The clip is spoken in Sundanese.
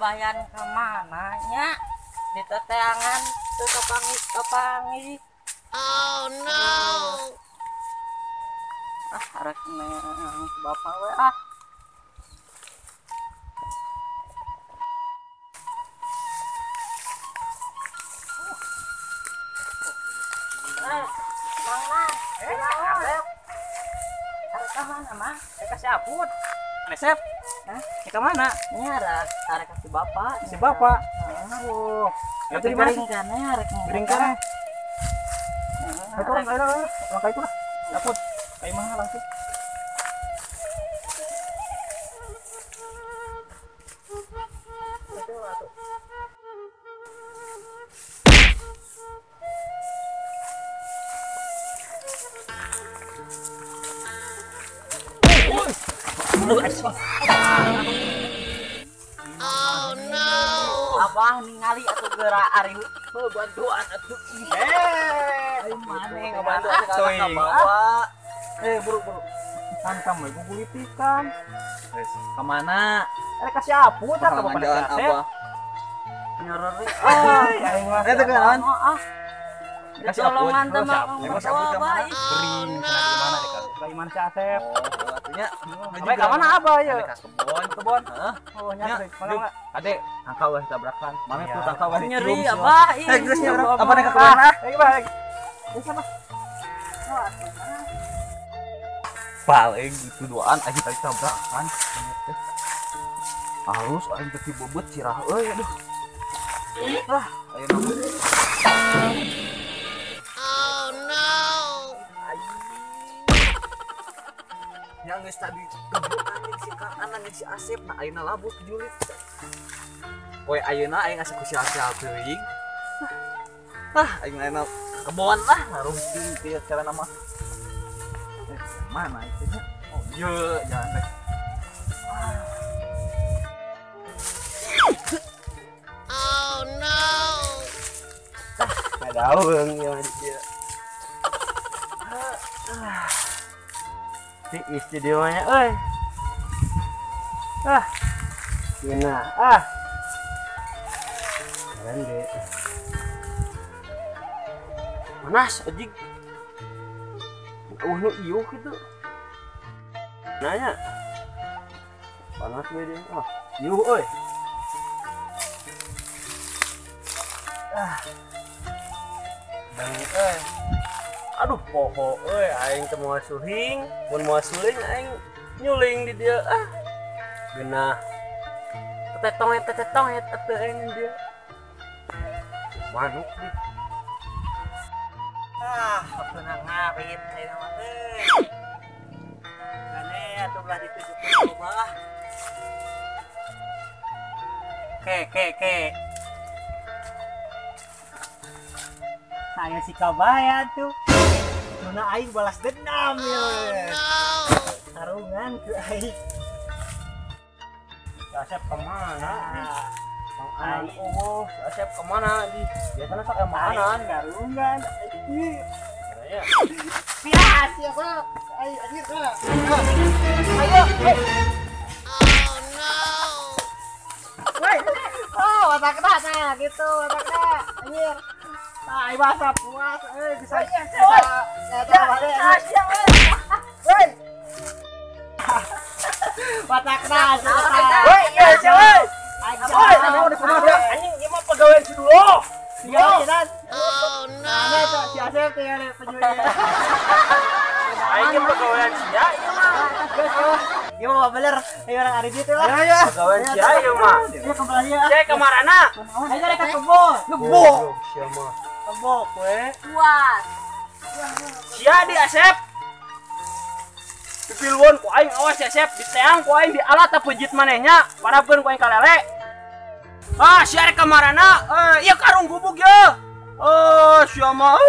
kabayan ka mana nya? Di teteangan teu kapangi-kapangi. Oh no. Ah, arek neang bapak we ah. Mang Nan, Asep. Arek ka mana, Mang? Ka si Aput. Asep. Hah? Ka mana? Nya arek ka si bapak. Si bapak. Oh. Ya di mana? Geringkan arek. Geringkan. Ayo orang ayo langkah itu lah. Aput. Kayak mana langsung. Oh no. Abah ningali atuh geura ari bantuan atuh. Ayo maneh ngabantu atuh bawa. Buru-buru. Tangkam we gugulitikan. Wes, ka mana? Kasih Aput tah ka bapak Asep. Nyorori. Ah, aing mah. Eta kan? Ah. Kasih Aput. Kasih Aput ka mana? Bering cenah di mana deh ka? Ka si Asep. Oh, atunya. Abah ka mana abah ieu? Ka kebon. Kebon. Heeh. Oh, nya mangga. Ade, tangkal we tabrakan. Mame pun tangkal we. Nyeri abah. Eh, geus nya urang. Apa ka kebon ah? Ayo bah. Geus apa? Paling gitu doan aing tadi tabrakan. Halus aing teh bobot cirah euy aduh. Ah, ayeuna mah. Oh no. Yang geus tadi gebukan jeung si Kang Anang jeung si Asep, nah ayeuna labuh ke julit. Poe ayeuna aing asa ku sia-sia teuing. Ah, aing ayeuna kebon lah rungting teh carana mah. Mana itu nya? Oh, iya, jalan teh. Oh no. Ah, daung ya dia. Si istri dia mah euy. Ah. Nah, ah. Keren deh. Panas anjing. Nu iuh gitu. Nanya. Panas we dia. Ah, iuh euy. Ah. Bang euy. Aduh poho euy aing teu moal suhing, mun moal suling aing nyuling di dia. Ah. Geunah. Tetetonget atuh aing dia. Manuk di. Ah, waktu ngarit ayeuna mah teh. Gane atuh belah ditujukeun loba ah. Ke. Saya si kabayan tuh. Nuna aing balas dendam ya. Sarungan ke aing. Asep kemana? Mang Aing oh, Asep kemana di? Biasanya sok makanan. Sarungan. Ya. Bias ya, Pak. Ayo anjir, Pak. Ayo. Oh no. Woi. Oh, otakna nah gitu, otakna. Anjir. Nah, bahasa puas, bisa. Woi. Otakna, Woi, iya, woi. Woi, anjing ieu mah pegawai si dulu. Iya, Dan. Oh no. Mana tuh si Asep teh penyunya. Aing pegawaian sia ieu mah. Ieu mah beler, ayo orang ari dieu lah. Ayo, pegawaian sia ieu mah. Ieu kembali ya. Sia kamarana? Ayo rek ka kebon. Ngebok sia mah. Kebok we. Puas. Sia di Asep. Pipiluan ku aing awas ya Asep, diteang ku aing dialat pejit manehnya, parabkeun ku aing ka lele. Ah, sia rek kamarana? Ieu karung gubuk ye. Oh, sia mah.